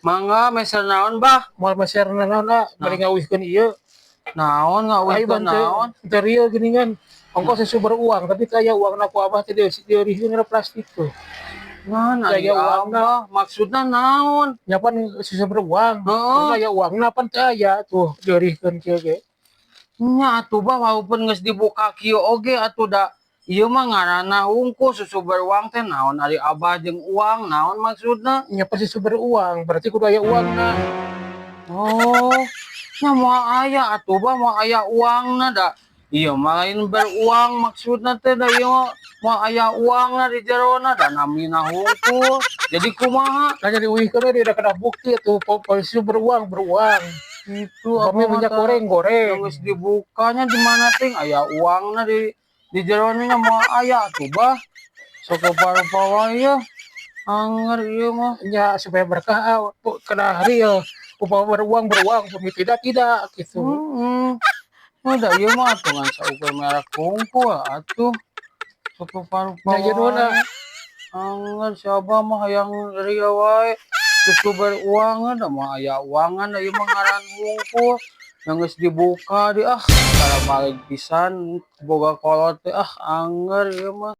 Mangga, meser naon, Bah? Moal meser naon, ah, bari ngawihkeun ieu. Naon Ayo ngawihkeun bantu naon? Teu real geuningan. Ongkos susu beruang, tapi teu uangna ku abah teh dieurihkeun kana plastik tuh. Ngan ari Aya uangna. Abah maksudna naon? Nya pan susu beruang. Heeh. Terus aya uangna pan teu aya tuh dieurihkeun kieu ge. Nya atuh, Bah, walaupun geus dibuka kieu oge atuh da ieu mah ngaranna hungkul susu beruang teh. Naon ari Abah jeung uang, naon maksudna? Nya pasti sumber uang, berarti kudu aya uangna. Oh, nya moal aya atuh, Bah, moal aya uangna da. Ieu mah lain beruang maksudna teh, da ieu mah moal aya uangna di jerona, da namina hungkul. Jadi kumaha? Kan jadi uihkeun we da kena bukti tuh polisi beruang beruang. Itu Upami minyak goreng goreng. Geus dibukanya di mana ting aya uangna di jerona, nya moal aya atuh, Bah. Sok rupa-rupa wae ya. Anger ieu mah. Nya supaya berkah, ah, kena real. Upama beruang beruang, upami tidak tidak gitu. Heeh. Oh, da ieu mah atuh ngan saukur merek hungkul atuh. Sok rupa-rupa Nya ieu nuhun, ah. wae. Anger si Abah mah hayang real wae. Susu beruang da moal aya uangan, da ieu mah ngaran hungkul. Yang geus dibuka di ah, cara balik pisan boga kolot teh, ah, anger ieu mah.